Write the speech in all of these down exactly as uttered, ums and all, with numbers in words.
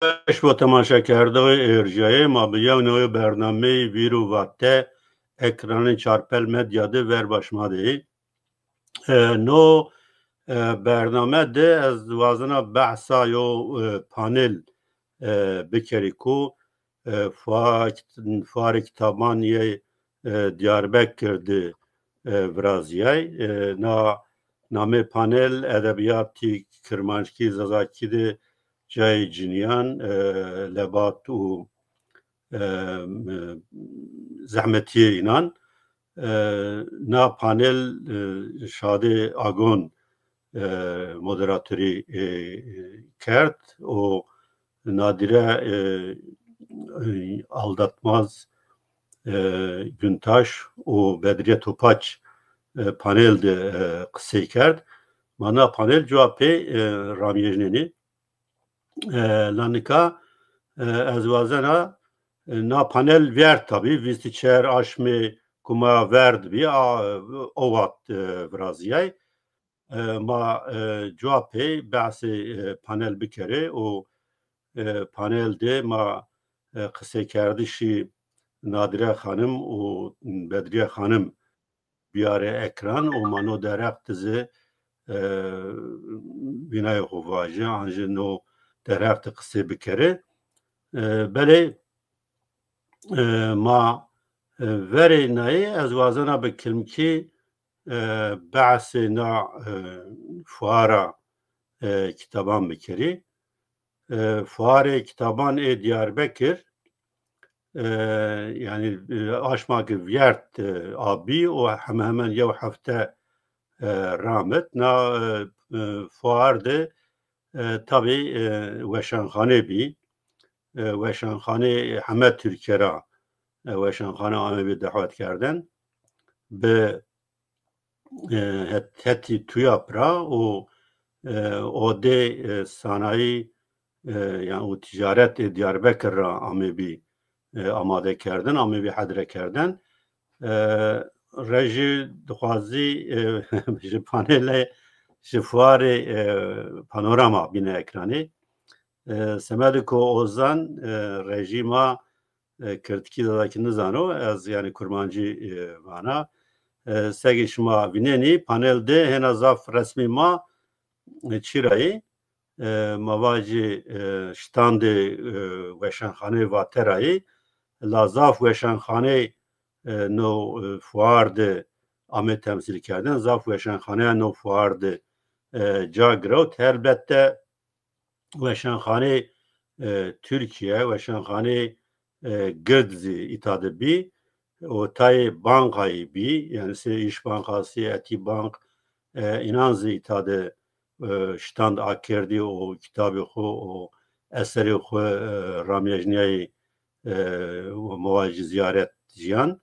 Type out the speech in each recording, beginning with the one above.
Weş bo temaşekerdoxê erjayê ma, bi yew newê bernameyî Vîr û Vate ekranê Çarpel Medya de ver başma de yê. E, no, e, bername de ez wazena behsa yo, e, panel, e, bikerî ku, e, fuar-, fuarê kitaban yê, e, Diyarbekir de, e, virazîyay. E, na namê panel edebîyatî kirmanckî zazakî de cayê cinîyan, e, lebat û, e, e, zehmetîyê înan. E, na panel, e, Şadê Agon, e, moderatorî, e, kerd û Nadire, e, e, Aldatmaz, e, Güntaş û Bedriye Topaç, e, panel de, e, qisey kerd. Ma na panel cuwa pê, e, ramyejnenî. E, la nika, e, ez wazena, e, na panel vîyert tabî, vîst û çar aşmê ku ma verd bî, a, o wat, e, virazîyay. E, ma, e, cuwa pey behsê, e, panel bikerê û, e, panel de ma, e, qiseykerdişî Nadire Xanim û Bedriye Xanim biyarê ekran û ma no derheq de zî, e, vînayê xo vajê, an jî no derheq de qisey bikerê. E, belê, e, ma, e, verê nayê ez wazena bi kilmkî, e, behsê na, e, fuara, e, kitaban bikerî. E, fuarê kitaban ê Diyarbekir, e, yanî, e, aşma ke vîyert, e, a bî û heme hemen yew hefte, e, ramit. Na, e, e, fuar de, e, tabî, e, weşanxane bî. E, weşanxanê heme Tirkîye ra, e, weşanxane amebî dehwet kerden. Bi, e, het-, hetî TUYAP ra û, e, odê, e, sanayî, e, yan û ticaret ê Diyarbekir ra amebî, e, amade kerden, amebî hedre kerden. E, rejî dixwazî, e, ji panelê, ji fuarê, e, panorama bîne ekranê. E, Semediko Ozan, e, rejî ma, e, kirdkî zazakî nizano, ez yanî kurmancî, e, vana. E, segê şima vînenî, panel de hêna zaf resmî ma, e, çî ra yî. E, ma vajî, e, ştandê, e, weşanxaneyê Vate ra yî. La zaf weşanxaneyê, e, no, e, fuar de ame temsîl kerdin. Zaf weşanxaneya no fuar de, e, ca girewt. Helbette weşanxaneyê, e, Tirkîye, weşanxaneyê, e, gird zî îta de bî. Û tayê bankayî bî, yanî sê Îş Bankası, Etî Bank, e, înan zî îta de, e, ştand akerdî û kitabê xo û eserê xo, e, ramyejnîyayî, e, û mewacî ziyaret jîyan.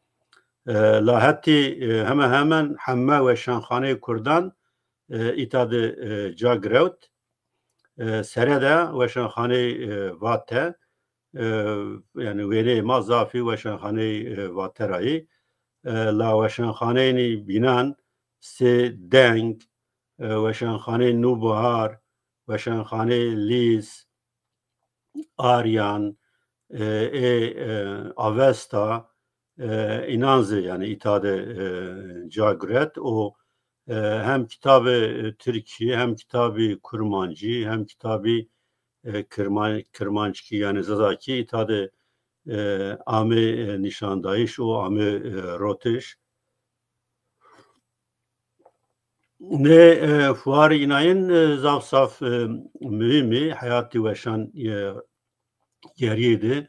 E, la hetî, e, heme hemen heme weşanxaneyê kurdan, e, îta de, e, ca girewt. E, sere de weşanxaneyê, e, Vate, e, yanî wêneyê ma zafî weşanxaneyê, e, Vate ra yî. E, la weşanxaneynî bînan sê Deng, e, weşanxaneyê Nûbihar, weşanxaneyê Lîs, Aryan, e, ê, e, Avesta, e, înan zî yanî îta de, e, ca guret û, e, hem kitabê, e, tirkî, hem kitabî kurmancî, hem kitabî, e, kirman-, kirmanckî yanî zazakî îta de, e, amê, e, nîşandayîş û amê, e, rotiş. Nê, e, fuarê înayin, e, zaf zaf, e, muhîm î, heyatî weşan, e, gerîyê de,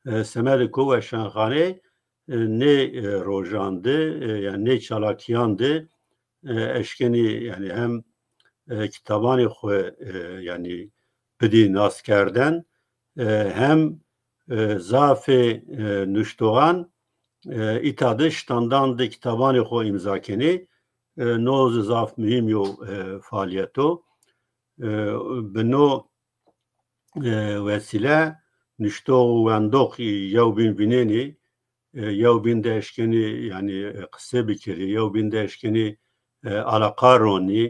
e, semedê ko weşanxane, e, nê, e, rojan de, e, yanî nê çalakîyan de, e, eşkenî yanî hem, e, kitabanê xo, e, yanî bidî naskerden, e, hem, e, zafê, e, nuştoxan, e, îta de ştandan de kitabanê xo îmza kenê. E, no zî zaf muhîm yo, e, faalîyet o. E, bi no, e, wesîle nuştox û wendox yewbîn vînenî, e, yewbîn de eşkenî, yanî, e, qise bikerî, yewbîn de eşkenî, e, alaqa ronî.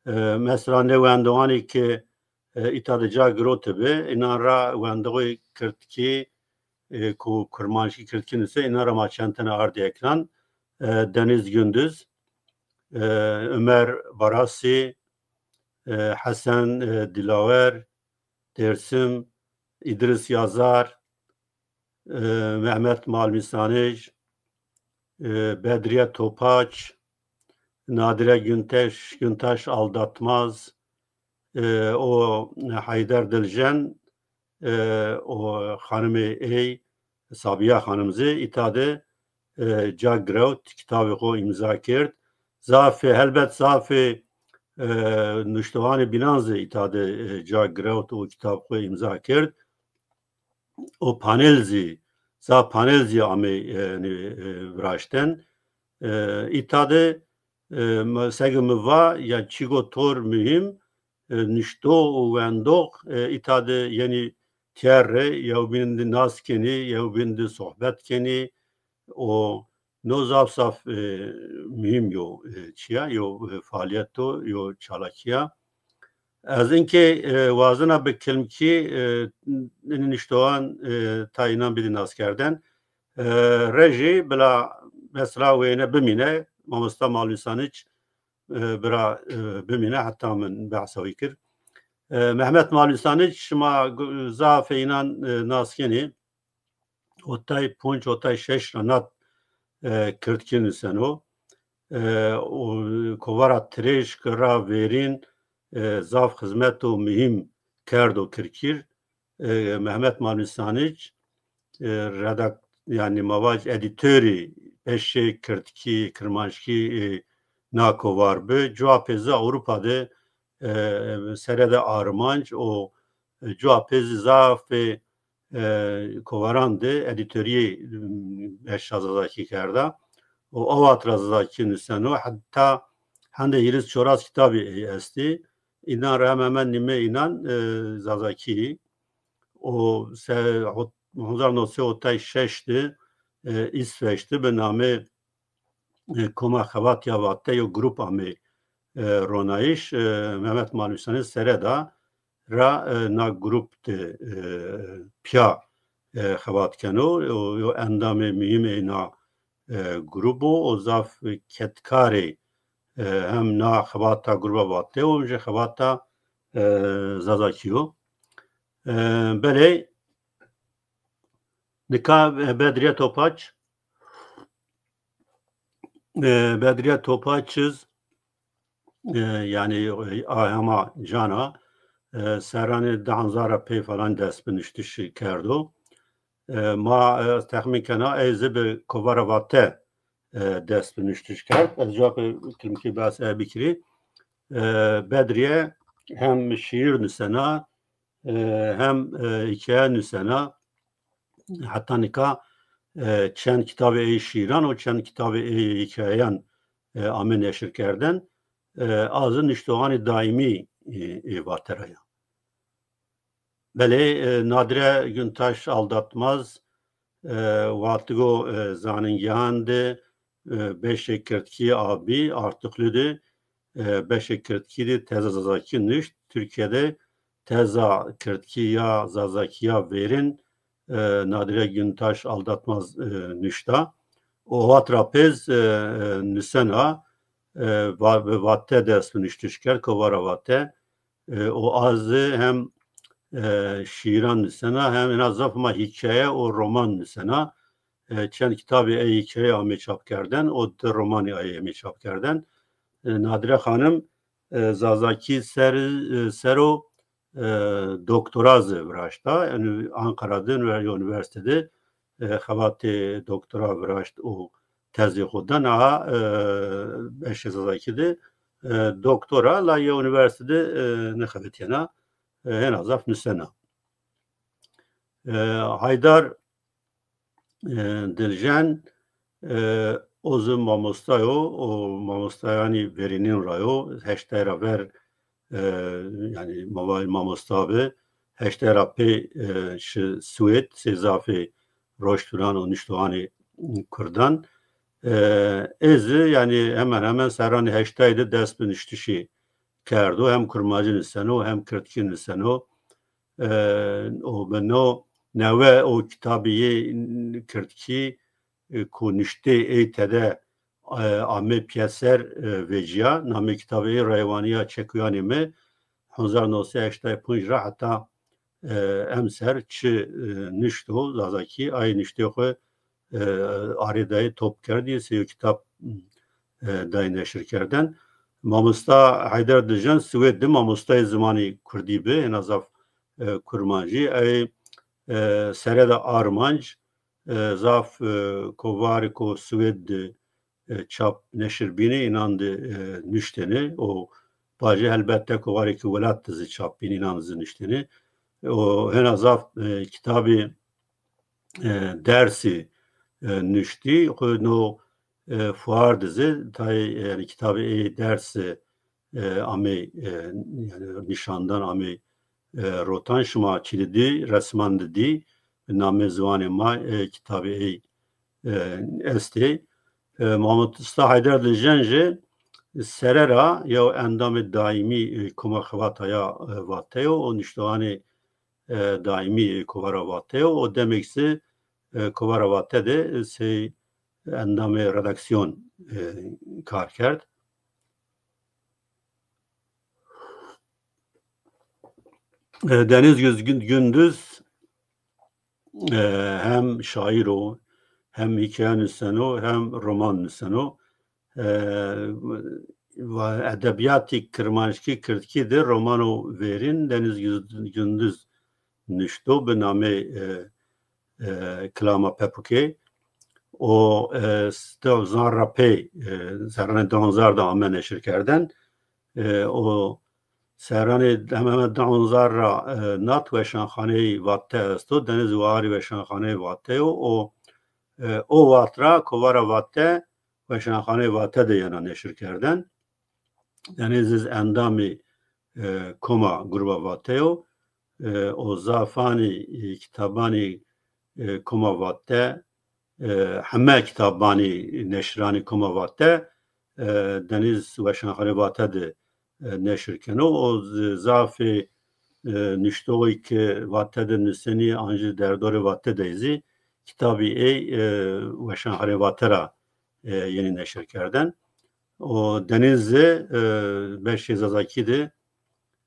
E, mesela nê wendoxanî ke, e, îta de ca giroti bi. Înan ra wendoxê kirdkî, e, ku kirmanckî kirdkî nuse, înan ra ma çend tene ardî ekran. E, Deniz Gündüz, e, Ömer Barasi, e, Hesen, e, Dilawer, Dêrsim, Îdris Yazar, e, Mehmet Malmîsanij, e, Bedriye Topaç, Nadire Günteş, Güntaş Aldatmaz, e, o Heyder Diljen, e, o xanimê ey, Sabiya xanim zî îta de, e, ca girewt, kitabê xo îmza kerd. Zafê, helbet zafê, e, nuştoxanê bînan zî îta de, e, ca girewt û kitab xo îmza kerd. O panel zî, zaf panel zî amey, e, yanî, e, viraşten. E, îta de, e, mi, sege mi va, ya çîgo tor muhîm, e, nuşto û wendox, e, îta de yenî tîyer re, yewbîn de nas kenî, yewbîn de sohbet kenî. O no zaf zaf, e, muhîm yo, e, çîya, yo, e, faalîyet o, yo çalakî ya. Ez inkê, e, wazena bi kilmkî, e, n-, nuştoxan, e, tayînan bidî naskerden. E, rejî bila mesela wêne bimîne, mamosta Malmîsanij, e, bira, e, bimîne heta min behsa wî kir. E, Mehmet Malmîsanij, şima gu-, zafê înan, e, nas kenî. Otay ponc, otay şeş ra nat, e, kirdkî nuseno. E, o kovara Tirêşk ra verîn, e, zaf xizmeto muhîm kerdo kirdkî. E, Mehmet Malmîsanij, e, redak-, yanî ma vac edîtorî beşê kirdkî, kirmanckî, e, na kovar bi. Cuwa pê zî Ewropa de, e, sere de armanc o, e, cuwa pê zî zafê, e, kovaran de edîtorîyê, m, beşa zazakî kerda. O awat ra zazakî nuseno. Heta hende hîris çoras kitabî ey estî. Înan ra hemen hemen nîme înan, e, zazakî. O se-, hot-, hezar nod sey otay şeş de, e, Îsveç de bi namê, e, Koma Xebat ya Vate yo grup amê, e, ronayîş. E, Mehmet Malmîsanij sere da ra, e, na grup de, e, pîya, e, xebat keno. O, yo endamê muhîm ê na, e, grup o. O zaf kedkarê, e, hem na xebata gruba Vate o, hem jî xebata, e, zazakî yo. E, belê nika, e, Bedriye Topaç, e, Bedriye Topaç iz, e, yanî, e, a hema can a, e, serranê di hezar ra pey falan dest bi nuştiş kerdo. E, ma, e, ez texmîn kena, ey zî bi kovara Vate, e, dest bi nuştiş kerd. Ez ca bi kilmkî behs ey bikirî. E, Bedriye hem şîîr nusena, e, hem, e, hîkaye nusena. Heta nika, e, çend kitabê ey şîîran û çend kitabê ey hîkayeyan, e, ame neşir kerden. E, a zî nuştoxanê daîmî, e, ê Vate ra ya. Belê, e, Nadire Güntaş Aldatmaz, e, watigo, e, zanîngehan de, e, beşê kirdkî a bî, Artuklu de, e, beşê kirdkî de teza zazakî nuşt. Tirkîye de teza kirdkî ya zazakî ya verîn, e, Nadire Güntaş Aldatmaz, e, nuşta. O awat ra pê zî, e, e, nusena, e, va-, bi Vate dest bi nuştiş kerd, kovara Vate. E, o a zî hem, e, şîîran nusena, hem ena zaf ma hîkaye û roman nusena. E, çend kitabê ey hîkaye amê çap kerden, o di romanî ay amê çap kerden. E, Nadire Xanim, e, zazakî ser, e, ser o, e, doktora zî viraşta. Yanî Ankara de, unîver-, unîversîte de, e, xebatê doktora viraşt û tezê xo da. Niha, e, beşê zazakî de, e, doktora, la yê unîversîte de, e, nêxebetîyena, e, hêna zaf nusena. E, Haydar, e, Diljen, e, o zî mamosta yo, o mamostayanê verînîn ra yo, heştay ra ver, e, yanî ma vajî mamosta bi, heştay ra pê, e, şi Swêd, sey zafê roştûnan û nuştoxanê kurdan. E, ê zî, yanî hemen hemen serranê heştay de dest bi nuştişî kerdo, hem kurmancî nuseno, hem kirdkî nuseno. E, o bi no newe o kitabî yê kirdkî, e, ku nuştê ey tede, e, ame pîyeser, e, vecîya. Namê kitabê ey Raywanîya Çekuyanê Mi, hezar new sey heştay pênc ra heta, e, emser çi, e, nuşto zazakî, ay nuştê xwu, e, arê dayê top kerdî, sey yo kitab, e, dayê neşir kerden. Mamosta Heyder Dijen Swêd de mamostayê zimanê kurdî bi, ena zaf, e, kurmancî. Ey, e, sere de armanc, e, zaf, e, kovarêko Swêd de, e, çap neşir bînê, înan de, e, nuştêne. O pajê helbette kovarêkê welat de zî çap bînê, înan de zî nuştêne. O hena zaf, e, kitabê, e, dersî, e, nuştî. Xwu no, e, fuar de zî tayê, yanî kitabê ey dersî, e, amê, e, yanî nîşandan, amê, e, rotan. Şima çî de dî, resman de dî, bi namê ziwanê ma, e, kitabê ey, e, estê. E, Mamosta Heyder Dijen jî sere ra yew endamê daîmî, e, Koma Xebataya, e, Vate yo. O nuştoxanê, e, daîmî, e, Kovara Vate yo. O demêk zî, e, Kovara Vate de, e, sey endamê redaksîyon, e, kar kerd. E, Deniz Güz-, Gün-, Gündüz, e, hem şaîr o, hem hîkaye nuseno, hem roman nuseno. E, va-, edebîyatê kirmanckî, kirdkî de romano verîn Deniz Güz-, Gündüz nuşto bi namê, e, e, Kilama Pepukê. O, e, s-, do hezar ra pey, e, serranê do hezar de ame neşir kerden. E, o serranê heme heme do hezar ra, e, nat weşanxaneyê Vate esto. Deniz Waharî weşanxaneyê Vate yo. O, e, o wext ra Kovara Vate weşanxaneyê Vate de yena neşir kerden. Deniz zî endamê, e, Koma Gruba Vate yo. E, o zafanî, e, kitabanî, e, Koma Vate, e, heme kitabanî neşiranî Koma Vate, e, Deniz Weşanxanê Vate de, e, neşir keno. O z-, zafê, e, nuştoxî ke Vate de nusenî, an jî derdorê Vate de zî kitabî ey, e, Weşanxanê Vate ra, e, yenî neşir kerden. O Deniz zî, e, beşê Zazakî de,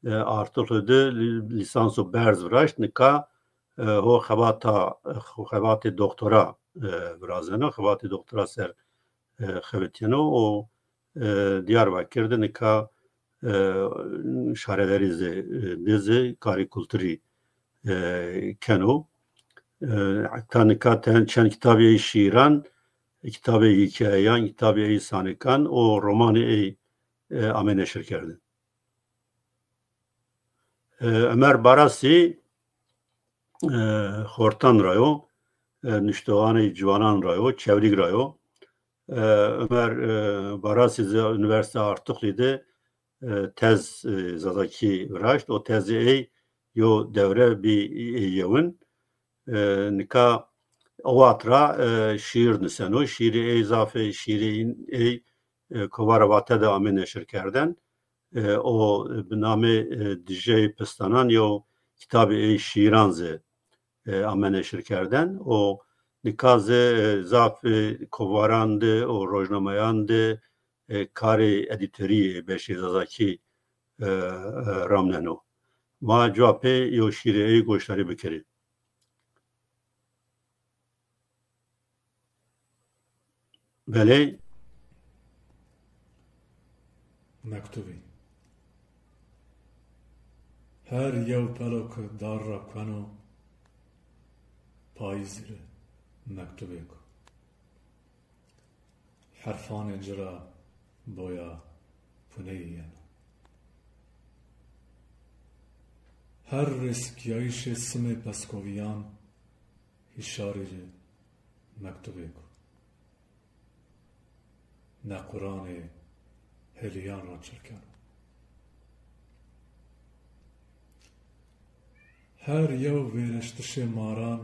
e, Artuklu de lî-, lîsanso berz viraşt. Nika, e, ho xebata, xo-, xebatê doktora, e, virazeno, xebatê doktora ser, e, xebitîyeno. O, e, Diyarbakir de nika, e, şaredarî zî, e, de zî karê kulturî, e, keno. E, heta nika ten-, çend kitabê ey şîîran, kitabê hîkayeyan, kitabê ey sanikan û romanê ey, e, ame neşirkerdin. E, Ömer Barasî, e, xortan ra yo, e, nuştoxanê ciwanan ra yo, Çewlîg ra yo. E, Ömer, e, Barasî zî Unîversîteya Artuklî de, e, tez, e, zazakî viraşt. O tezê ey yo dewre bî ê yewin. E, nika o wext ra, e, şîîr nuseno. Şîîrê ey zafê, şîîrê ey, e, Kovara Vate de ame neşirkerden. E, o bi namê, e, Dijeyê Pistanan yew kitabê ey şîîran zî, e, ame neşirkerden. O nika zî, e, zaf, e, kovaran de û rojnameyan de, e, karê edîtorî yê beşê zazakî, e, e, ramneno. Ma cuwa pê yew şîîrê ey goşdarî bikerî. Belê. Mektubî. Her yew pelo ke dar ra kueno, payîzî rê mektubêk o. Herfanê ci ra boya puneyî yeno. Her rêsîkyayîşê simê peskovîyan hîşarî rê mektubêk o. Nequranê hêlîyan ra çirkeno. Her yew vêreştişê maran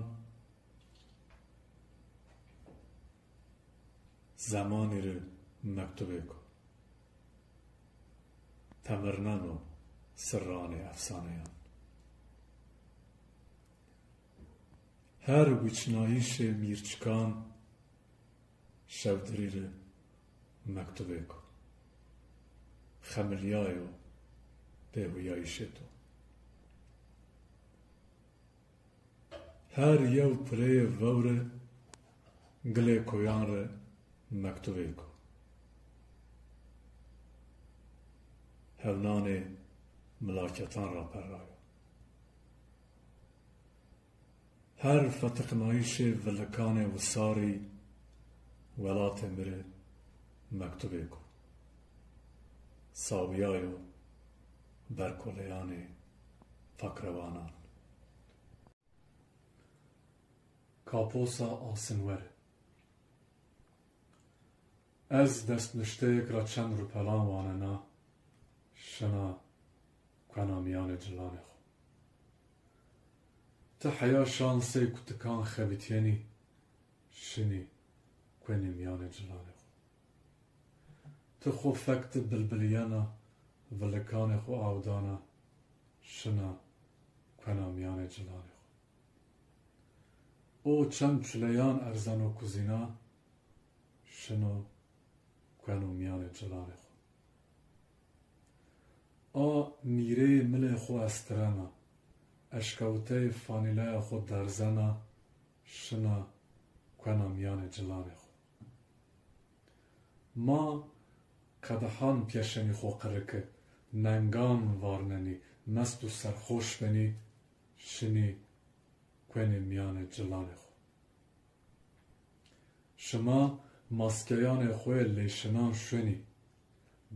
zemanî rê mektubêk o. temirneno sirranê efsaneyan. Her wiçnayîşê mîrçikan şewdirî rê mektubêk o. Xemilîyayo bêhuyayîşê to. Her yew pireyê vewre gilê koyan rê mektubêk o. Hewnanê milaketan ra perrayo. Her fetiqnayîşê vilikanê wisarî welatê mi rê mektubêk o. Sawîyayo berkoleyanê fakrewanan. Kaposa Asinwer. Ez destnuşteyêk ra çend rupelan wanena, şina kuena mîyanê cilanê xo. Ti heya şan sey kutikan xebitîyenî, şinî kuenî mîyanê cilanê xo. Ti xo fek di bilbilîyena, vilikanê xo aw dana, şina kuena mîyanê cilanê xo. O çend çuleyan erzeno kuzîna, şino kueno mîyanê cilanê xo. A nîreyê milê xo estirena, eşkewteyê fanîleya xo derzena, şina kuena mîyanê cilanê xo. Ma qedihan pîyeşenî xo qirike, nengan varnenî, mest û serxoş benî, şinî kuenî mîyanê cilanê xo. Şima maskeyanê xo yê lêşinan şuenî,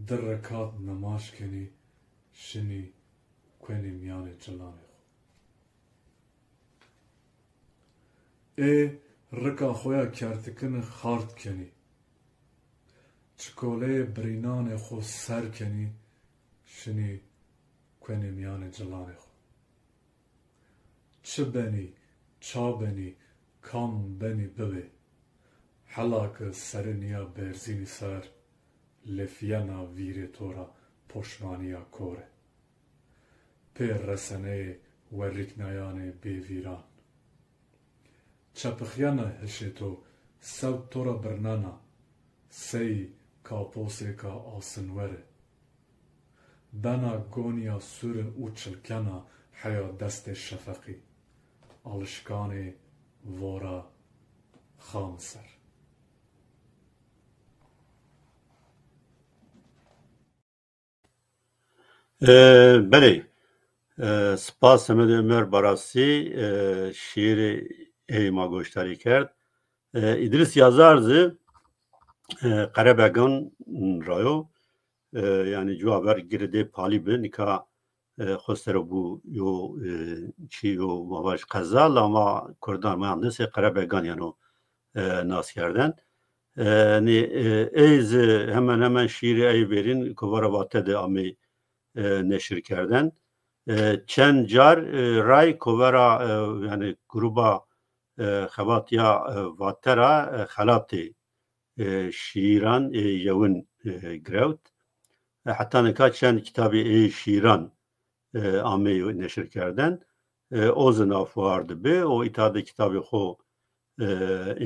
di rekat nimaj kenî, şinî kuenî mîyanê cilanê xo. Ê rika xo ya kertikine xart kenî. Çikoleyê birînanê xo ser kenî, şinî kuenê mîyanê cilanê xo. Çi benî, ça benî, kam benî bibê. Hela ke serê nîya berzînî ser, lefîyena vîrê to ra poşmanîya kore. Pê reseneyê werrîknayanê bêvîran. Çepixyena hişê to, sewt to ra birnena, sey kaposêka asinwere. Bena gonîya sûre û çilkena heya destê şefeqî. Alişkanê vora xam ser. E, belê. E, spas Semedê Omer Barasî, e, şîîrê ey ma goşdarî kerd. E, Îdrîs Yazar zî, e, Qerebegan ra yo. E, yanî cuwa ver girdê palî bi, nika, e, xo ser o bû yo, e, çî yo ma vaj qeza, la ma kurdan ma yandê sey Qerebegan yeno, e, nas kerden. E, nê, e, ey zî hemen hemen şîîrê ey verîn kovara Vate de amey, e, neşir kerden. E, çend car, e, ray kovara, e, yanî gruba, e, xebat ya, e, Vate ra, e, xelatê, e, şîîran, e, yewin, e, girewt. E, heta nika çend kitabê ey şîîran, e, ameyî neşir kerden. E, o zî na fuar de bi, o îta de kitabê xo, e,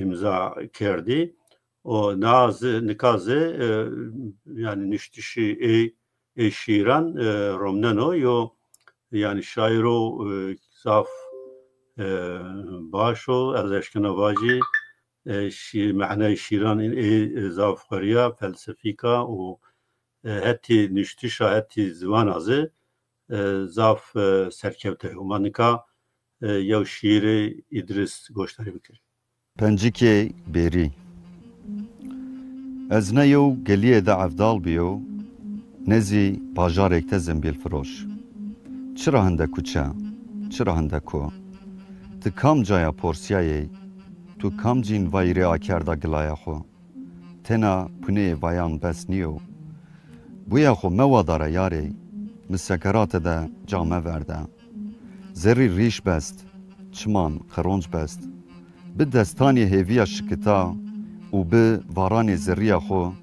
îmza kerdî. O na zî, nika zî, e, yanî nuştişî ey, ey şîîran, e, romneno yo, yanî şaîro, e, zaf, e, baş o, ez eşkena vajî, e, şî-, manayê şîîran ê, e, zaf xwerî ya, felsefîk a û, e, hetî nuştişa, hetî ziwana zî, e, zaf, e, serkewte yo. Ma nika, e, yew şîîrê Îdrîs goşdarî bikerî. Pencikê Bêrî. Ez ne yew gelîyê de evdal bîyo, ne zî bajarêk de zembîlfiroş. Çira hinde kuçe, çira hinde ko. Ti kam caya porsîyayê, tu kamcîn vayîrê akerda gilaya xo? Tena puneyê vayan bes nîyo. Buya xo mewadare yarê, mi sekerate de ca meverde. Zerrî rîş best, çiman qironc best. Bi destanê hêvîya şikita û bi varanê zerrîya xo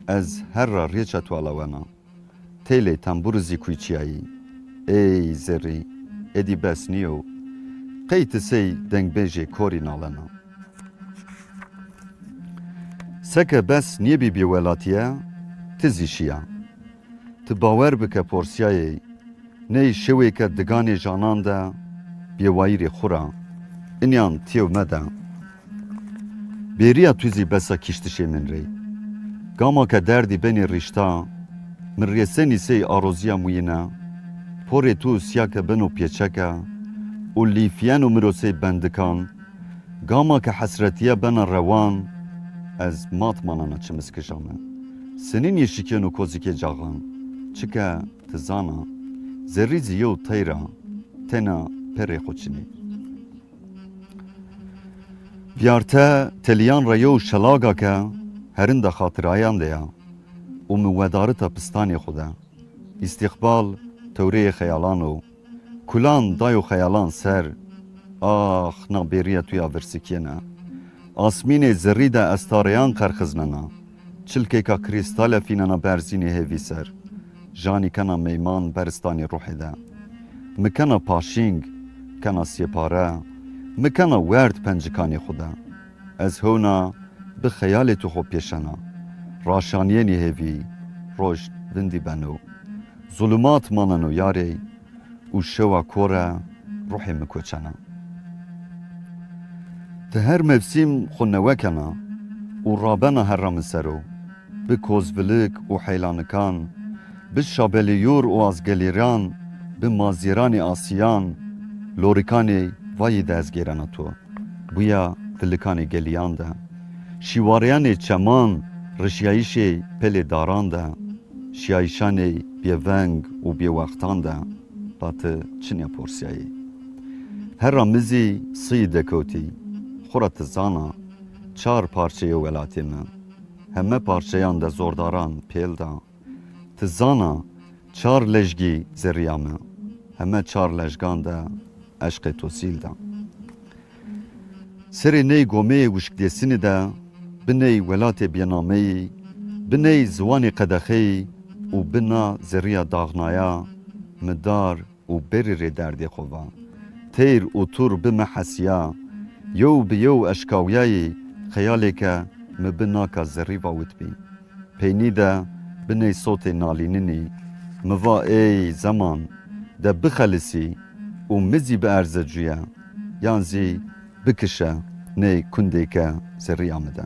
ez her ra rêça to alawena. Pêlê tembûrî zî kuyçîyayî. Ey zerrî, êdî bes nîyo. Qey ti sey dengbêjê korî nalena. Seke bes nêbî bêwelatîye, ti zî şîya. Ti bawer bike porsîyayê, ney şewê ke diganê janan de bêwayîrê xwu ra, inîyan tîyew mede. Bêrîya tu zî besa kîştişê min rê. Gama ke derdî benê rîşta, mi rêsenî sey arozîya muyîne, porê tu sîya ke beno pêçeke û lîfîyeno mi ro sey bendikan, gama ke hesretîye bena rewan, ez mat manena çimiskija mi. Sinînî şikêno kozikê caxan, çike ti zana, zerrî zî yew teyr a, tena perê xwu çinî. Vîyarte telîyan ra yew şelaga ke herinda xatirayan de ya û mi wedarita pistanê xwu de. Îstîqbal tewreyê xeyalan o. Kulan dayo xeyalan ser. Ax, na bêrîya tu ya virsikîyene. Asmînê zerrî de estareyan qerxiznena. Çilkêka krîstale fînena berzînê hêvî ser. Janî kena meyman beristanê ruhê de. Mi kena paşîng, kena sêpare, mi kena werd pencikanê xwu de. Ez hewna bi xeyalê tu xwu pêşena. Raşanîyenî hêvî, roj vindî beno. Zulumat maneno yarê û şewa kore ruhê mi koçena. Ti her mevsîm xwu newe kena û rabena herra mi ser o. Bi kozvilik û heylanikan, bi şabelîyûr û azgelîran, bi mazîranê asîyan, lorikanê vayî de ez gêrena to. Buya vilikanê gelîyan de, şîwareyanê çeman, rişyayîşê pelê daran de, şîyayîşanê bêveng û bêwextan de, la ti çinya porsîyayî. Herra mi zî sîyî dekewtî, xwura ti zana, çar parçe yo welatê mi. Heme parçeyan de zordaran pêl da. Ti zana, çar lejgî zerrîya mi, heme çar lejgan de eşqê to sîl da. Serê ney gomeyê wişkdêsinî de, bi ney welatê bênameyî, bi ney ziwanê qedexeyî û bi na zerrîya daxnaya, mi dar û berî rê derdê xo va. Teyr û tur bi mi hesîya, yew bi yew eşkawîyayî xeyalê ke mi bi naka zerrî vawitbî. Peynî de bi ney sotê nalîninî mi va ey zeman, de bixelisî û mi zî bierze cuye, yan zî bikişe ney kundêke zerrîya mi de.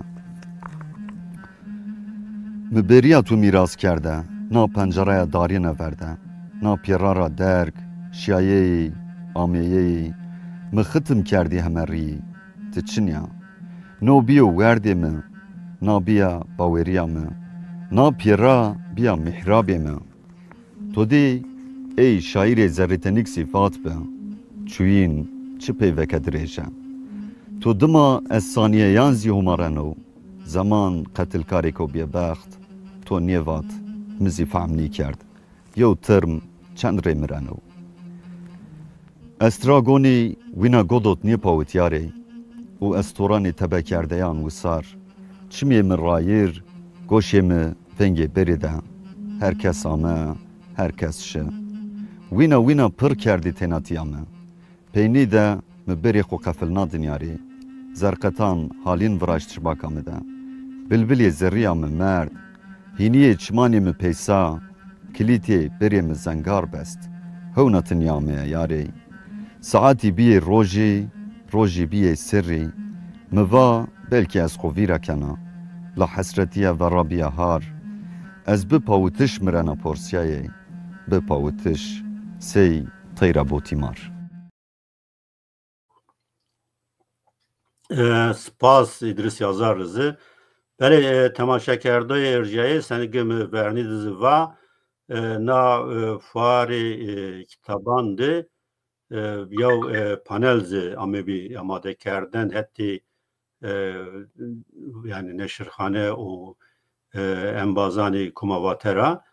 Mi bêrîya tu mîras kerde, na pencereya darîne verde, na pêra ra derg, şîyayeyî, ameyeyî, mi xitim kerdî heme rîyî, ti çinya. No bîyo werdê mi, na bîya bawerîya mi, na pêra bîya mîhrabê mi. To dî ey şaîrê zerrîtenik zî vat bi, çuyîn çi peyveke dirêj e. To dima ez sanîyeyan zî humareno, zeman qetilkarêko bêbext, to nêvat, mi zî fehm nîkerd. Yew tirm çend rê mireno. Estragonî wîna godot nêpawit yarê û estoranê tebekerdeyan wisar. Çimê mi rayîr, goşê mi vengê berê de. Her kes ame, her kes şi. Wîna wîna pir kerdî tênatîya mi. Peynî de mi berê xwu qefilna dinyarî. Zerqetan halîn viraşt şibaka mi de. Bilbilê zerrîya mi merd. Hînîyê çimanê mi peysa. Kilîtê berê mi zengar best. Hewna ti nîyameye yarê. Saetî bîyê rojî, rojî bîyê serrî. Mi va belkî ez xwu vîra kena. La hesretîye vera bîya har. Ez bi pawitiş mirena porsîyayê. Bi pawitiş sey teyra botîmar. E, spas Îdris Yazar ri zî. Belê, e, temaşekerdoyê erjîyayê, senî ke mi vernî de zî va, e, na, e, fuarê, e, kitaban de, e, yew, e, panel zî amebî amadekerdene hetê, e, yanî neşirxane û, e, embazanê Koma Vate ra.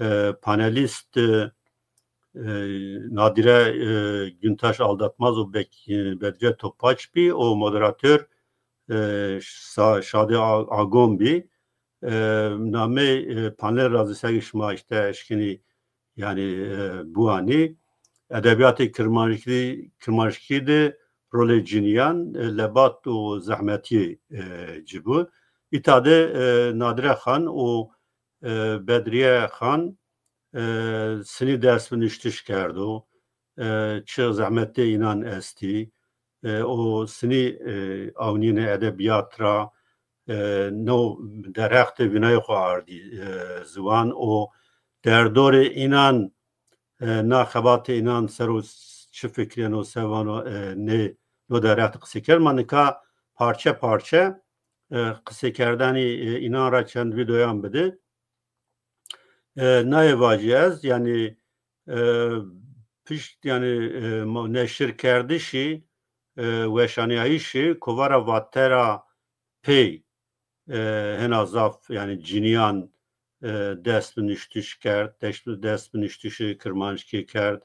E, panelîst, e, e, Nadîre, e, Güntaş Aldatmaz û Bek-, e, Bedriye Topbaş bî û moderator, e, Sa-, Şadê A-, Agom bî. E, nameyê, e, panel ra zî seke şima îşte eşkenî yanî e, biwanî. Edebîyatê kirmanckî, kirmanckî de rolê cinîyan e, lebat û zehmetî e, ci bû. Îta de e, Nadire Xan û e, Bedrîye Xan e, sinî dest bi nuştiş kerdo. E, çi zehmetê înan estî. E, û sinî e, awnîne edebîyat ra e, no derheq de vînayê xo ardî e, ziwan û derdorê înan e, na xebatê înan ser o çi fikrîyeno, se vano e, nê no derheq de qisê kerd. Ma nika parçe parçe e, qisêkerdanî e, înan ra çend vîdeoyan bidî. E, nayê vajî ez, yanî e, pişt, yanî e, ma-, neşirkerdişî, e, weşanîyayîşî kovara Vatera pey e, hena zaf, yanî cinîyan e, dest bi nuştiş kerd, dest, dest bi nuştişê kirmanckî kerd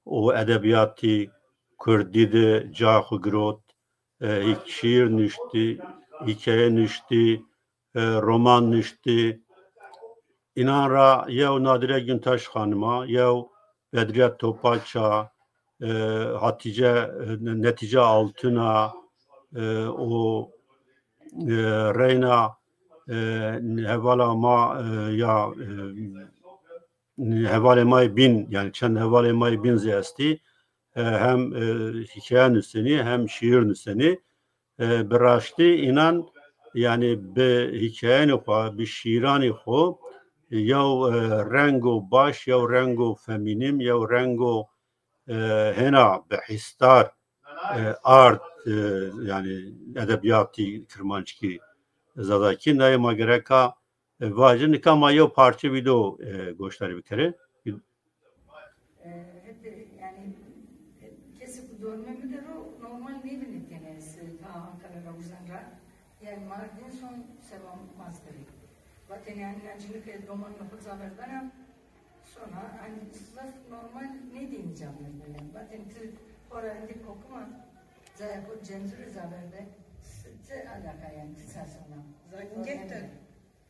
û edebîyatî kurdî de ca xwu girot, e, hîk-, şîîr nuştî, hîkaye nuştî, e, roman nuştî. Înan ra yew Nadire Guntaş Xanim a, yew Bedrîye Topaç a, e, Hatîce, e, Netîce Altun a, e, û e, reyna e, hevala ma e, ya e, hevalê ma yê bîn, yanî çend hevalê ma yê bîn zî estî. E, hem e, hîkaye nusenî hem şîîr nusenî. E, bi raştî înan, yanî bi hîkayenê xo, bi şîîranê xo yew e, rengo baş, yew rengo femînîm, yew rengo e, hêna bi hîsdar e, ard e, yanî edebîyatî kirmanckî zazakî. Nayê ma gereka e, vajin. Nika ma yew parçe vîdeo e, goşdarî bikerê. E, hep, e, yanî, e, kesê ku dormê mi de ro normal nêvînitêne ez, e, ta Ankara ra uzen ra. Yanî ma din son seba mazgirî. Vatêne yanî, yanî cinike domanê xo zaverdana, sona, yanî zaf normal nêdîyêne camêrde yanî. Vatêne ti xora endî kokima, zaya xo cemzurê zaverde. Ti alaqa yanî, ti sasona. Zanîngeh de.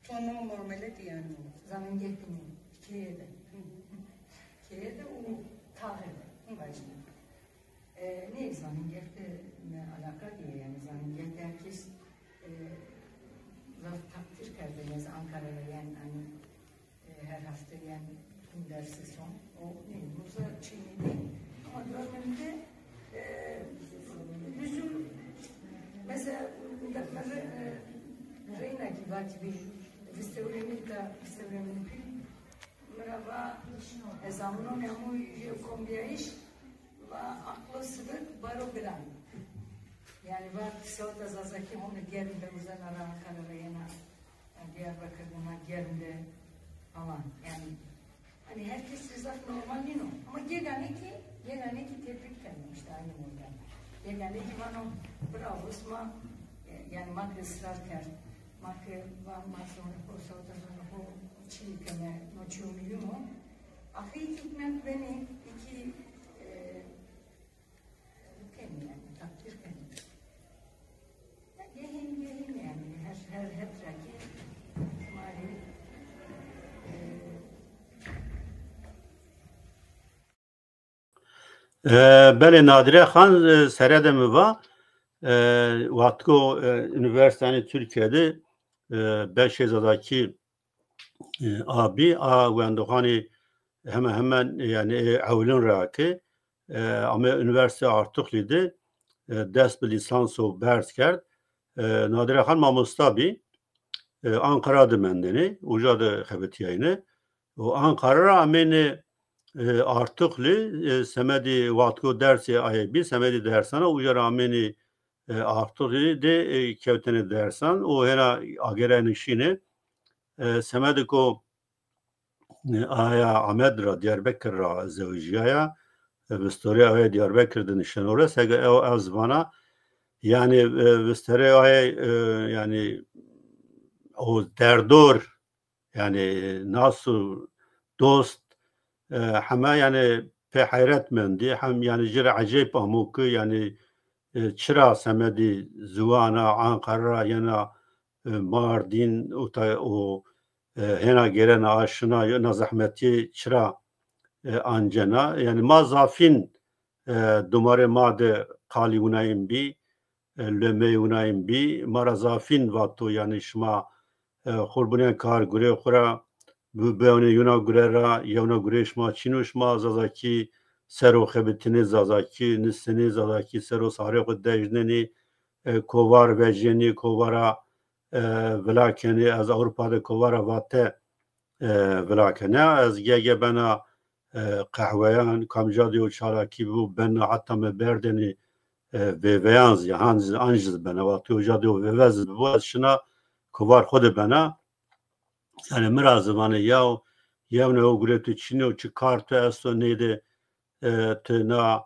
Tono mormeletî yanî. Zanîngeh de nî, keye de. Keye de û taxe de. Vajîne. E, nê zanîngeh de ne alaqa dîye yanî, zanîngeh de her kes e, zaf takdîr kerdêne ez Ankara ra yanî, hanî, e, her hefte yanî him derse son. O nê, muza çînî nî. Ama dormê mi de e, lüzum, mesela, me, e, reyna kî vatî bî, vistewrê mi da, vistewrê mi pîl, mi ra va, ez amnon emo yew kombîyayîş, va aqlo sibik, baro giran. Yanî va seweta zazakî hona germ de, uzena ra Ankara ra yena, e, Diyarbakir de ma germ de falan. Yanî, hanî her kes rê zaf normal nîno. Ama gegane kî, gegane kî tebrik keno, îşte aynî model. Gegane kî vano bravo, sima, e, yanî ma ke israr kerd. Ma ke va ma zonê xo, seweta zonê xo çî keme, no çîyo muhîm o. Axir îkî hîkmet benî, îkî, e, kenî yanî, takdîr kenî. Gehîn, gehîn yanî, her, her het ra kî ma rê, e, E, belê, Nadire Xan, e, sere de mi va, e, wextiko, e, unîversîteyanê Tirkîye de, e, beşê zazakî, e, a bî, a wendoxanê heme hemen, e, yanî, e, ewilin ra ke, e, ame Unîversîteya Artuxlî de, e, dest bi lîsanso berz kerd. E, Nadire Xan mamosta bî, e, Anqara de mendêne, uca de xebitîyayne. Û Anqara ra amêne, e, Artuxlî, e, semedî wextiko dersê aye bî, semedî dersan a, uca ra amêne, e, Artuxlî de, e, kewtêne dersan û hêna agerêne şîne. E, semedêko, e, aya Amed ra, Diyarbekir ra zewicîyaya, e, vistorê aye Diyarbekir de nişeno re, seke ew, ew zivana, yanî, e, vistorê aye, e, yanî, o derdor, yanî nas û dost, e, heme yanî pê heyret mendî, hem yanî ci rê ecêb amo ke yanî, e, çira semedî ziwana Anqara ra yena, e, Mardîn û ta-, û, e, hêna gêrena a şina yo, na zehmetî çira, e, ancena. Yanî ma zafîn, e, dumarê ma de qalî winayîn bî, e, lomeyê winayîn bî. Ma ra zafîn vato, yanî şima, e, xo r binê kar gurê xo ra, bi-, bewnê yewna gure ra, yewna gureyê şima çin o, şima Zazakî ser o xebitînê, Zazakî nisenê, Zazakî ser o sarê xo dejnenê, e, kovar vejîyenê, kovara, e, vila kenê. Ez Ewropa de kovara Vate, e, vila kena. Ez ge-ge bena, e, qehweyan, kamca de yo çalakî bibo, bena heta mi berdênê, e, vêveyan zî, han zî, an zî bena. Wextê uca de yo vêve zî bibo, ez şina kovar xo de bena. Yanî mi ra zî vanê yaw, yewna yo gure tu çinê û çi kar tu esto nêde, e, tu na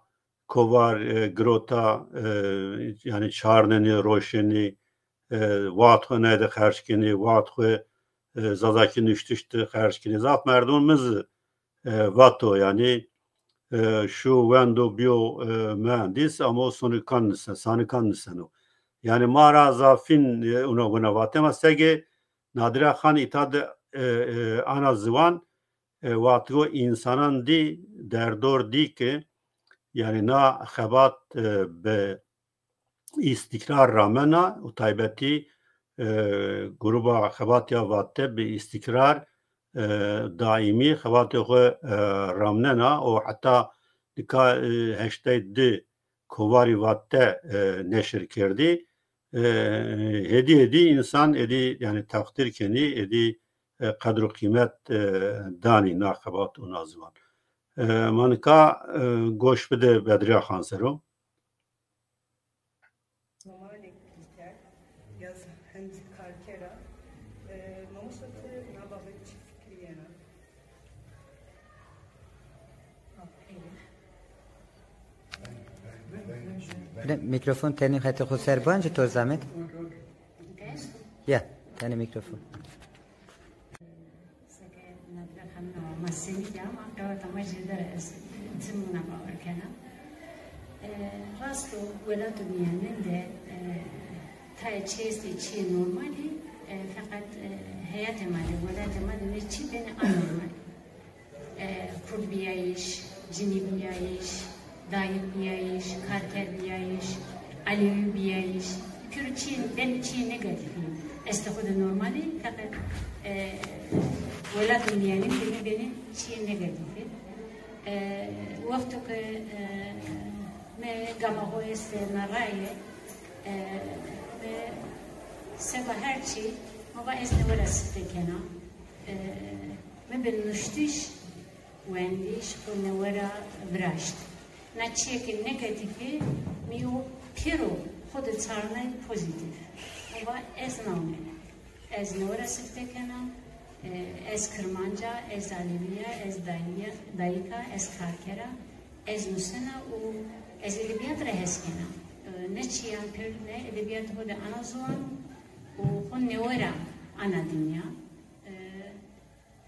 kovar, e, girota, e, yanî çarnenê, roşenê, e, waxt xo nayê de xerc kenê, waxt xo, e, Zazakî nuştiş de xerc kenê. Zaf merdimon mi zî, e, vato, yanî, e, şu wendo biyo, e, mühendis, ama o sonikan nise-, sanikan niseno. Yanî ma ra zafîn, e, una wina vatê ma sege Nadîra Xan îta de, e, e, ana ziwan, e, watigo însanan dî, derdor dî ke, yanî na xebat, e, bi îstîkrar ramena û taybetî, e, gruba xebatî ya Vate bi îstîkrar, e, daîmî xebatê xo, e, ramnena û heta nika, e, heştay di kovarî Vate, e, neşir kerdî. E, hêdî hêdî însan êdî, yanî, teqdîr kenî, êdî, e, qedr û qîmet, e, danî na xebat û na ziwan. E, ma nika, e, goş bide Bedrîya Xan ser o. Normalê kîlker, ya hem zî karker a. E, mamosta, ti na babet çi fikirî yena? Bile, mîkrofon tenê hetê xo ser bancî to zahmet. Ya, tenê mîkrofon. Seke Nadîra Xanima ma senî de ama qeweta ma jêde ra ez tim wina bawer kena. E, rast o, welato mîyanen de, e, tayê çi estê, çiyê normalî, e, feqet, e, heyatê ma de, welatê ma de nê çî benê anormal. E, kurd bîyayîş, cinî bîyayîş, dayîk bîyayîş, karker bîyayîş, elewî bîyayîş, pêro çiyê, benê çiyê negatîfî. Estê xo de normalî, feqet, e, welato mîyanên de nê benê çiyê negatîfî. E, wexto ke, e, mi gama xo estê na raye, e, mi seba her çî, ma va ez newe ra sifte kena. E, mi bi nuştiş, wendiş xo newe ra viraşt. Na çiyê ke negatîfî, mi o pêro xo de çarnay pozîtîf. Ma va ez na ome. Ez newe ra sifte kena, e, ez kirmanc a, ez alewî ya, ez dayî ya, dayîk a, ez karker a, ez nusena û ez edebîyat ra hes kena. E, ne çîyan pêr ne edebîyatê xo de ana ziwan û xo newe ra ana dinya. E,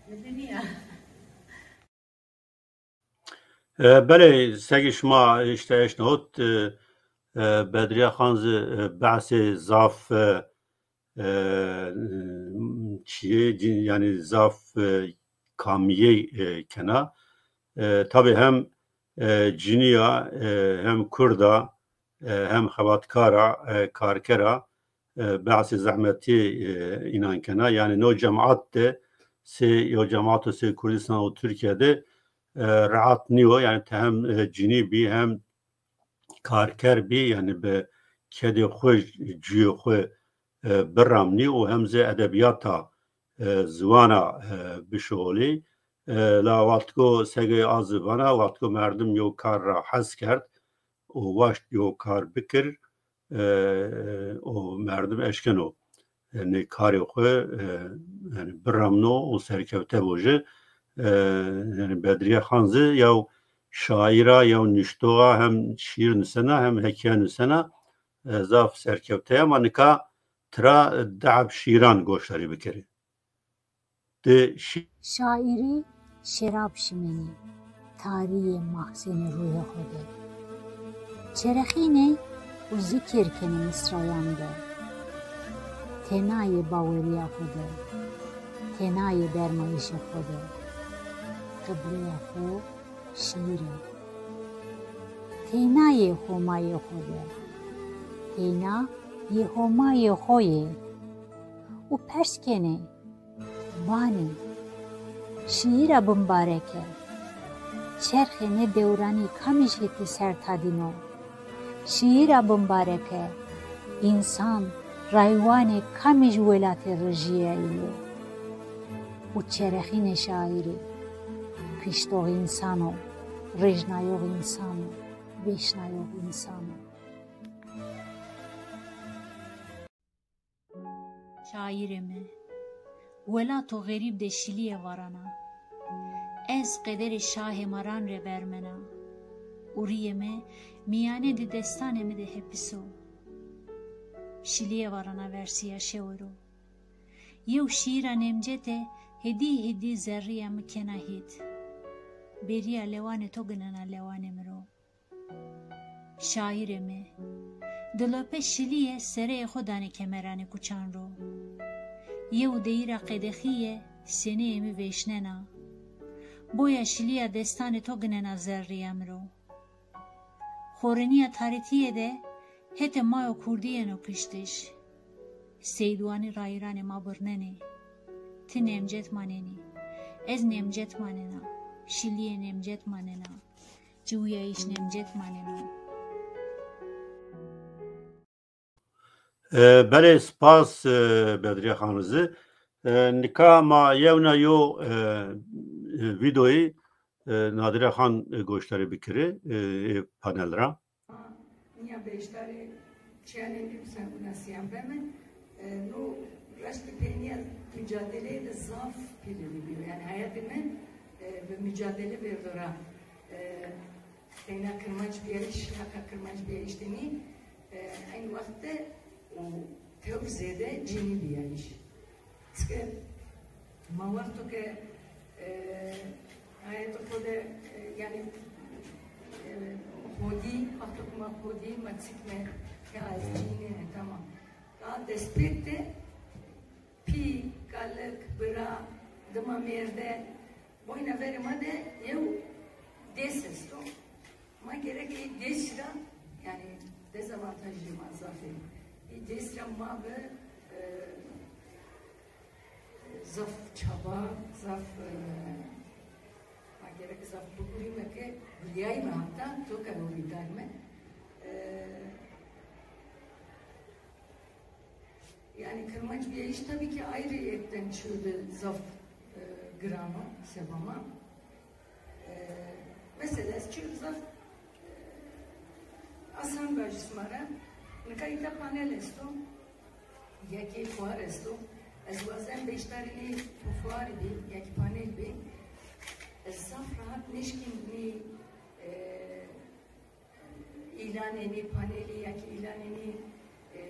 mi de nîya. E, belê, segî şima îşte eşnawit, e, e, Bedrîya Xan zî, e, behsê zaf, e, e, çiyê, cin-, yanî zaf, e, kamîyey, e, kena. E, tabî hem, e, cinî ya, e, hem kurd a, e, hem xebatkar a, e, karker a, e, behsê zehmetî, e, înan kena. Yanî no cemat de sey, yo cemato sey Kurdistan û Tirkîya de, e, rehat nîyo. Yanî ti hem, e, cinî bî, hem karker bî, yanî bi kedê xwu, cuyê xwu, e, biramnî û hem zî edebîyata, e, ziwana, e, bişuxulî. E, la wextiko sege a zî vana, wextiko merdim yo kar ra hes kerd û waşt yo kar bikir, e, û merdim eşkeno, e, nê karê xwu, e, yanî biramno û serkewte bo jî. E, yanî Bedrîye Xan zî yew şaîr a, yew nuştox a, hem şîîr nusena, hem hekîye nusena. E, zaf serkewte ya. Ma nika tira di heb şîîran goşdarî bikerî. Di şî- Şaîrî şerab şimenî, tarî yê mahzenê rûyê xo de. Çerexînê û zikir kenê misrayan de. Tena yê bawerîya xo de, tena yê bermayîşê xo de. Qibleyê xo Şîîrî. Teyna yê Homayê xo de. Teyna yê Homayê xo yê. Û pers kenê, vanê, şîîra bimbareke, çerxê nê dewranî kamij hetî ser tadîno? Şîîra bimbareke, însan, raywanê kamij welatê rijîyayî yo? Û çerexînê şaîrî, kiştox însan o, rêjnayox însan o, vêşnayox însan o. Şaîrê mi, welato xerîb de şilîye varana. Ez qederê şahê ma ran rê bermena. Û rîyê mi mîyanê di destanê mi de hepis o. Şilîye varana versiya şewiro. Yew şîîra Nemcete hêdî hêdî zerrîya mi kena hît. Bêrîya lewanê to ginena lewanê mi ro. Şaîrê mi, dilope şilîye sereyê xo danê kemeranê kuçan ro. Yew deyîra qedexîye seneyê mi vêşnena. Boya şilîya destanê to ginena zerrîya mi ro. Xorinîya tarîtîye de hetê ma yo kurdî yeno kiştiş. Seydwanî rayîranê ma birnenê. Ti Nemcet manenî. Ez Nemcet manena. Şilîyê Nemcet manena. Ciwîyayîş Nemcet maneno. E, belê, spas, e, Bedrîye Xan Rizi. E, nika ma yewna yo, e, e, vîdeoyî, e, Nadire Xan, e, goşdarî bikirê, e, ê panel ra. Nîya beşdarê çiyanê nî sen winasîyan beme. E, no raştî peynîya mucadeleyê de zaf pîlî bîyo. Yanî heyatê mi, e, bi mucadele vêrdo ra. E, Teyna kirmanc bîyayîş, heqa kirmanc bîyayîş de nî, e, eynî wext de û tewr zêde cinî bîyayîş. Çike ma wexto ke, e, hayatê xo de, e, yanî, e, xo dî, wexto ke ma xo dî, ma çik me ke ez cinî ne, tamam. Daha destpêk de pî, kalik, bira, dima mêrde, boyna verê ma de yew dês esto. Ma gerek ê dês ra, yanî dezavantajê ma zaf ê. Ê dês ra ma bi, e, zaf çaba, zaf, e, ma gerek zaf bigurîme ke gurîyayîme heta to ke no vîdayme. E, Yanî kirmanc bîyayîş tabî ki ayrıyetten çiyo de zaf, e, giran o seba ma. E, mesela ez çiyo de zaf, e, asan vajî sima ra. Nika îta panel esto, ya ki fuar esto. Ez wazen beşdarê nê fuar bî, ya ki panel bî. Ez zaf rahat nêşkîn nê, e, îlanê nê panelî ya kî îlanê nê, e,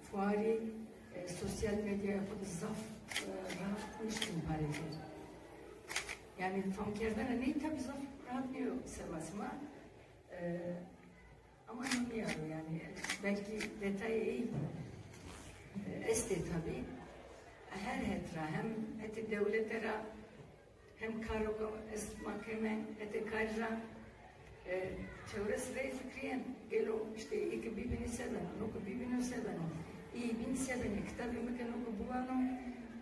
fuarî, e, sosyal medyaya xo de zaf, e, rahat nişkîn parê kir. Yanî famkerdena ney tabî zaf rahat nîyo seba sima. E, ama no nîya ro yanî, belkî detayê ey, e, estê tabî. Her het ra hem hetê dewlete ra hem karo ke ez ma keme hetê karî ra, e, çewres rey fikrîyen, gelo îşte ê ke bîbînî se beno, no ke bîbîno se beno, îyê bîn se benê, kitabê mi ke no ke biwano,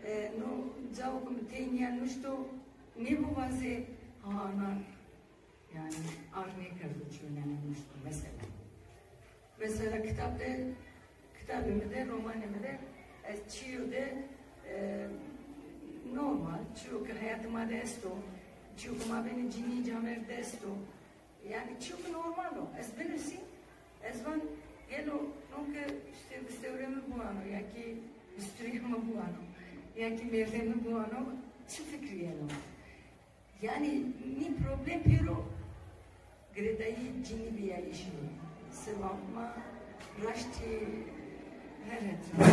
e, no cao ke mi tey nîya nuşto, nêbiwazê, ha, ana, yanî ar nêkerdo çîyo nênuşto mesela. Mesela kitab de, kitabê mi de, romanê mi de ez çîyo de, e, normal, çîyo ke heyatê ma de esto, çîyo ke ma benê cinî camêrd de esto. Yanî çîyo ke normal o. Ez binusî, ez van gelo no ke îşte vistewrê mi biwano, ya kî visturîya mi biwano, ya kî mêrdê mi biwano, çi fikrîyeno? Yanî nî problem pêro girêdayî cinîbîyayîşî yo. Seba ma raştî her het ra.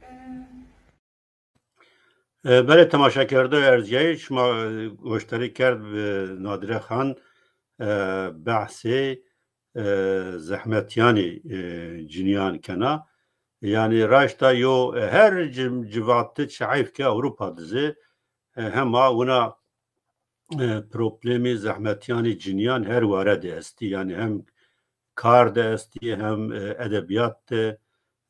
E, E, belê temaşekerdoyê erzîyayîş, şima, e, goşdarî kerd, e, Nadire Xan, e, behsê, e, zehmetîyanê, e, cinîyan kena. Yanî raşta yo, e, her ci-, civat de çi eyb ke Ewropa de zî, e, hema wina e, problemî, zehmetîyanî cinîyan her ware de estî. Yanî hem kar de estî, hem, e, edebîyat de,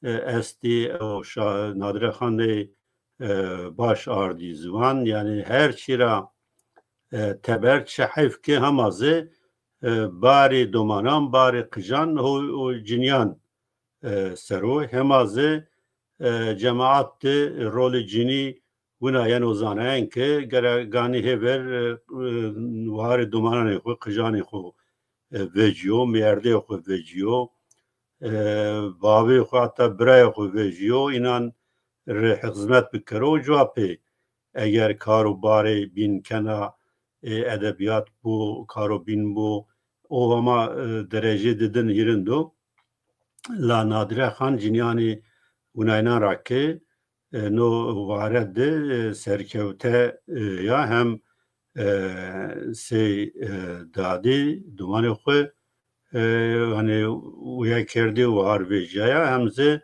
e, estî. O Şa-, Nadire Xan ney, e, baş ardî ziwan. Yanî her çî ra, e, teber, çi heyf ke hema zî, e, barê domanan, barê qijan ho, ho cinîyan, e, ser o. Hema zî, e, cemaat de rolê cinî wina yeno zanayen ke gere ganî hêver, e, e, warê domananê xwu, qijanê xwu, e, vecîyo, mêrdeyê xwu vecîyo, e, bavê xwu, heta birayê xwu vecîyo, înan rê xizmet bikero. Cuwa pê eger kar û barê bîn kena, e, edebîyat bo, karo bîn bo, o hema, e, derecê didin hîrind o. La Nadire Xan cinîyanî winaynan ra ke, e, no ware de, e, serkewte, e, ya hem, e, sey, e, dadî, domanê xwu, e, hanî wîya kerdî, war vejîyaya, hem zî,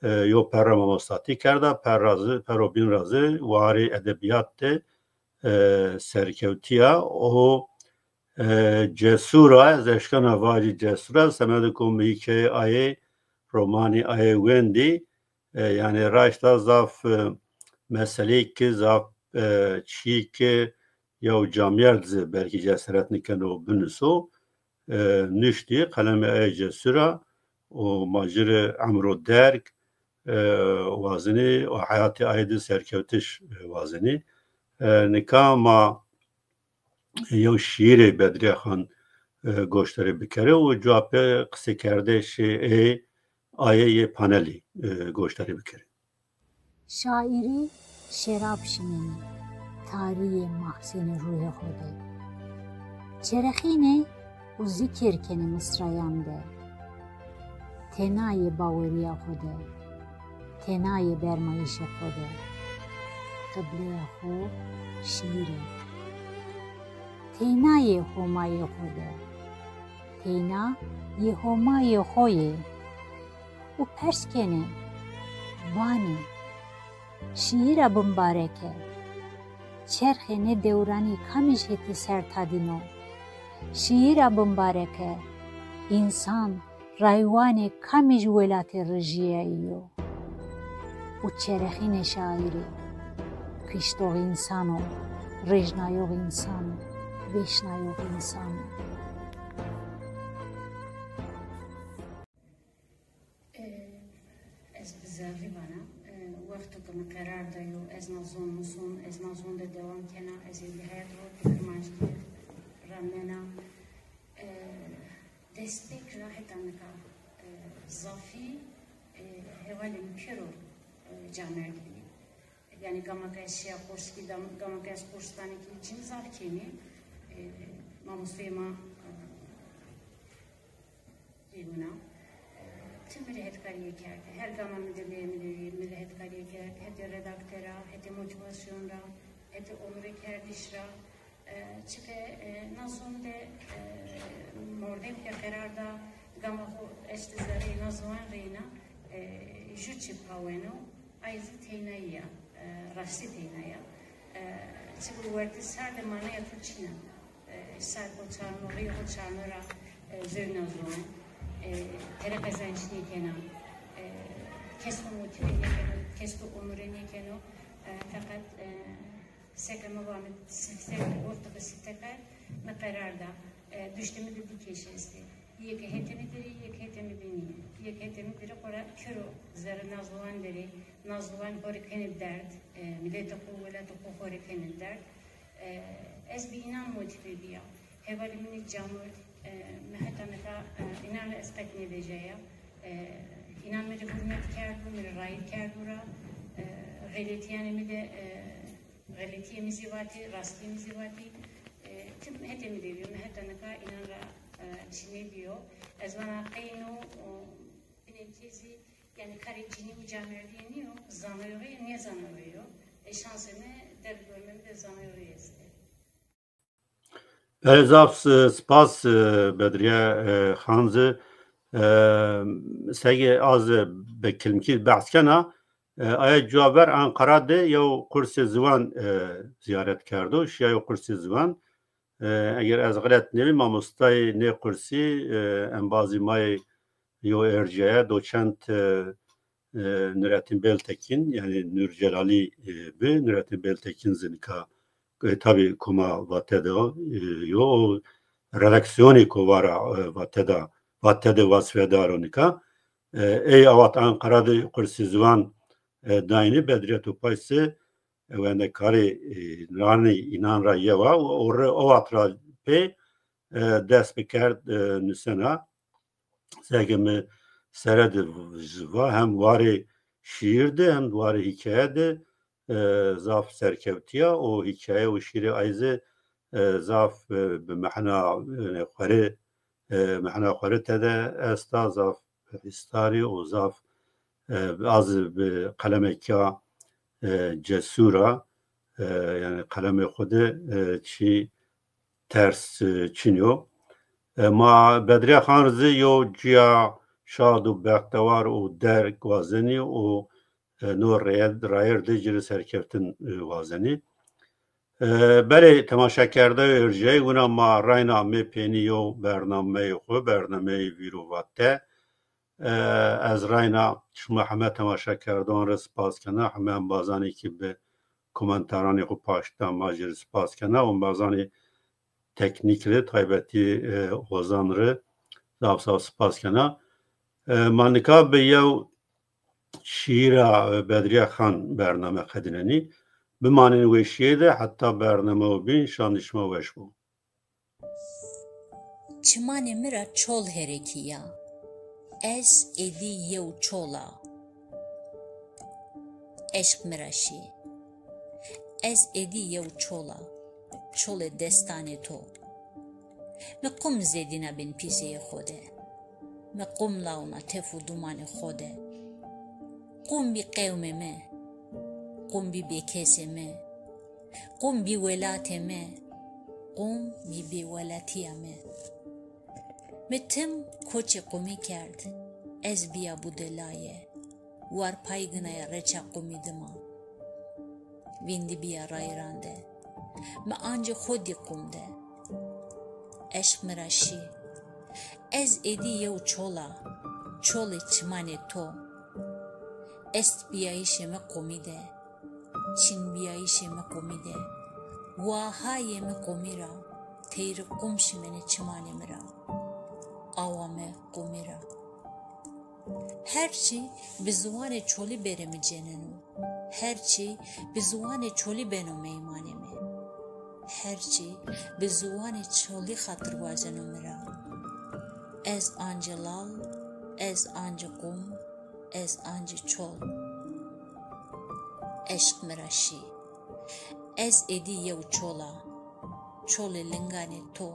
e, yo perra mamostatî kerda, perra zî, perro bîn ra zî warê edebîyat de, e, serkewtî ya. O, e, cesûr a, ez eşkena vajî cesûr a, semedê ku mi hîkayeyê aye, romanî aye wendî, e, yanî raşta zaf, e, meseleyê ke zaf, e, çîyê ke yew camêrd zî belkî ceseret nîkeno binuso, e, nuştî, qelemê aye cesûr a û ma ci rê emro derg, e, wazenî û heyatê aye de serkewtiş, e, wazenî. E, nika ma yew şîîrê Bedrîye Xan, e, goşdarî bikerê û cuwa pê qisêkerdişê ê aye yê panelî, e, goşdarî bikerê. Şaîrî şerab şimenî, tarîyê mahzînê ruhê xo de. Çerexînê û zikir kenê misrayan de. Tena yê bawerîya xo de, tena yê bermayîşê xo de. Qibleya xo şîîr ê. Teyna yê Homayê xo de, teyna yê Homayê xo yê. Û pers kenê, vanê, şîîra bimbareke, çerxê nê dewranî kamij hetê ser tadîno? Şîîra bimbareke, însan, raywanê kamij welatê rijîyayî yo? Û çerexînê şaîrî, kiştox însan o, rêjnayox însan o, vêşnayox însan o. E, ez bi zerrî vana, e, wexto ke mi qerar dayo, ez na zon muson, ez na zon de dewam kena, ez ê bi heyat ro kirmanckî ramena. E, destpêk ra heta nika, e, zafî, e, hevalê mi pêro, e, camêrd bî. Yanî gama ke ez şiya Qorskî, gam-, gama ke ez Qorskanê kî cin zaf kêmî, e, mamosteyê ma, e, Pêwina, e, ti mi rê hetkarîye kerde. Her gama mi de bê, mi de bê, mi rê hetkarîye kerd. Hetê redakte ra, hetê motîvasyon ra, hetê onure kerdiş ra. E, çike, e, na zon de, e, mordem ke qerar da gama xo eşte zereyê na ziwan reyna, e, ju çi paweno. Ay zî teynayî ya, e, rastî teyna ya. E, çi bi wertê ser de manaya to çin a. E, ser xo çarno, rîyê xo çarno ra, e, zewna ziwan. E, pere qezenç nêkena. E, kes to motîve nêkeno, kes to onure nêkeno. E, feqet, e, seke mi va mi sifte, ortê xo sifte kerd, mi qerar da. E, duştê mi de di keşî estê. Yê ke hetê mi de rê, yê ke hetê mi de nîyê. Yê ke hetê mi de rê xo ra kero zerre na ziwan de rê, na ziwan xo rê kenê derd, e, miletê xo, welatê xo xo rê kenê derd. E, ez bi înan motîve bîya. Hevalê min ê camêrd, e, mi heta nika, e, înan rê ez qet nêvejaya. E, înan mi rê hurmet kerdo, mi rê rayîr kerdo ra, e, xeletîyanê mi de, e, Xeletîyê mi zî vatî, rastîyê mi zî vatî. E, tim hetê mi de bîyo, mi heta nika înan ra, e, çinê bîyo. Ez vana qey no, o, binê ke zî, yanî karê cinî û camêrdîye nîyo, zanayoxî, nêzanayoxî yo. E, şansê mi, derg dormê mi de zanayoxî estê. Belê, zaf, e, spas, e, Bedrîye, e, Xan zî, e, seke az, e, bi kilmkî behs kena, e, aye cuwa ver Anqara de yew qursê ziwan, e, zîyaret kerdo, şiya yew qursê ziwan, E, eger ez xelet nêbî, mamostayê nê qursî, e, embazî ma yê yo erceye, doçent, e, e, Nurettin Beltekin, yanî Nur Celalî, e, bi, Nurettin Beltekin zî nika, e, tabî koma Vate de, e, yo, o redaksiyonî ko vara, e, Vate de, Vate de wazîfedar o nika. E, ey awat Anqara de qursî ziwan, e, dayînî, Bedrîye Topay se, e, wendekarê, e, ranî înan ra yew a, û o re, o wat ra pê, e, dest bikerd, e, nusena. Seke mi sere de va, hem warê şîîr de hem warê hîkaye de, e, zaf serkewtî ya û hîkaye û şîîrê ay zî, e, zaf, e, bi mehna, e, xwerê, e, mehna xwerê tede esta, zaf hîsdarî û zaf, e, az bi qelemekî ya, e, cesûr a, e, yanî qelemê xwu de, e, çî ters, e, çin yo. E, ma Bedrîye Xan zî yo cuya şad û bextewar û derg wazenî û, e, no reyed, rayêr de ci rê serkeftin, e, wazenî. E, belê temaşekerdoxê erceyî, wina ma reyna mê peynî yo bernameyê xwu, bernameyê Vîr û Vate. E, ez reyna şima heme temaşekerdoxan rê spas kena, heme embazanê kî bi komentaranê xwu paşt da ma ci rê spas kena û embazanê teknîk rê, taybetî, e, Hozan rê zaf zaf spas kena. E, ma nika bi yew şîîra, e, Bedrîye Xan bername qedînenî. Bimanên weşîye de heta bernameyo bîn, şandê şima weş bo. Çimanê mi ra çol herekîya. Ez êdî yew çol a. Eşq mi ra şî. Ez êdî yew çol a. Çolê destanê to. Mi qum zêdîna bin pîseyê xo de. Mi qum lawna tef û dumanê xo de. Qum bî qewmê mi. Qum bî bêkesê mi. Qum bî welatê mi. Qum bî bêwelatîya mi. Mi tim koçê qumî kerd. Ez bîya budelaye. War pay ginaya reça qumî dima. Vîndî bîya rayîran de. Mi ancî xo dî qum de. Eşq mi ra şî. Ez êdî yew çol a, çolê çimanê to. Estbîyayîşê mi qumî de, çinbîyayîşê mi qumî de. Wahayê mi qumî ra, teyrî qum şimenê çimanê mi ra. Awa mi qumî ra. Her çî bi ziwanê çolî bêrê mi ceneno. Her çî bi ziwanê çolî beno meymanê mi. Her çî bi ziwanê çolî xatir wazeno mi ra. Ez ancî lal, ez ancî qum, ez ancî çol. Eşq mi ra şî. Ez êdî yew çol a, çolê linganê to.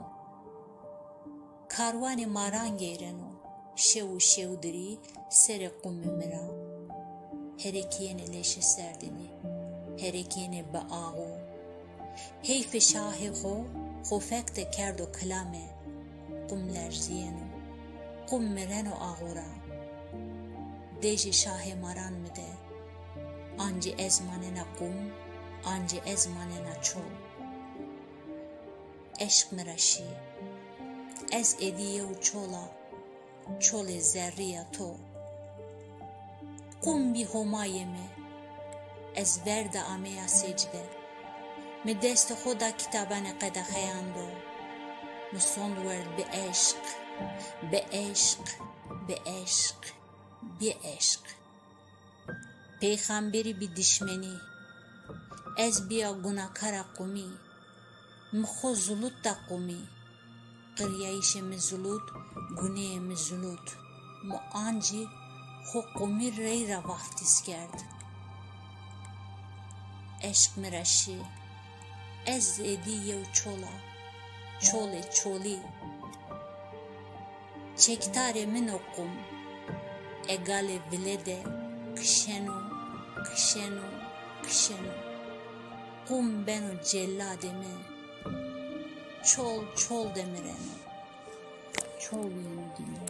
Karwanê maran geyreno, şew û şewdirî serê qumê mi ra. Herekîyenê leşê serdinî, herekîyenê bi axû. Heyfê şahê xo, xofek de kerdo kilame. Qum lerzîyeno, qum mireno axû ra. Dejê şahê maran mi de, ancî ez manena qum, ancî ez manena çol. Eşq mi ra şî. Ez êdî yew çol a, çolê zerrîya to. Qum bî Homayê mi, ez ver de ameya secde. Mi destê xo da kitabanê qedexeyan do. Mi sond werd bi eşq, bi eşq, bi eşq, bi eşq. Peyxamberî bî dişmenî. Ez bîya gunakara qumî. Mi xo zulut da qumî. Qiryayîşê mi zulut, guneyê mi zulut. Mi ancî xo qumî rey ra vaftîz kerd. Eşq mi ra şî. Ez êdî yew çol a. Çolê çolî. Çekdarê min o qum, egalê vile de kişeno, kişeno, kişeno. Qum beno celadê mi. Çol çol de mireno. Çol yeno dîne.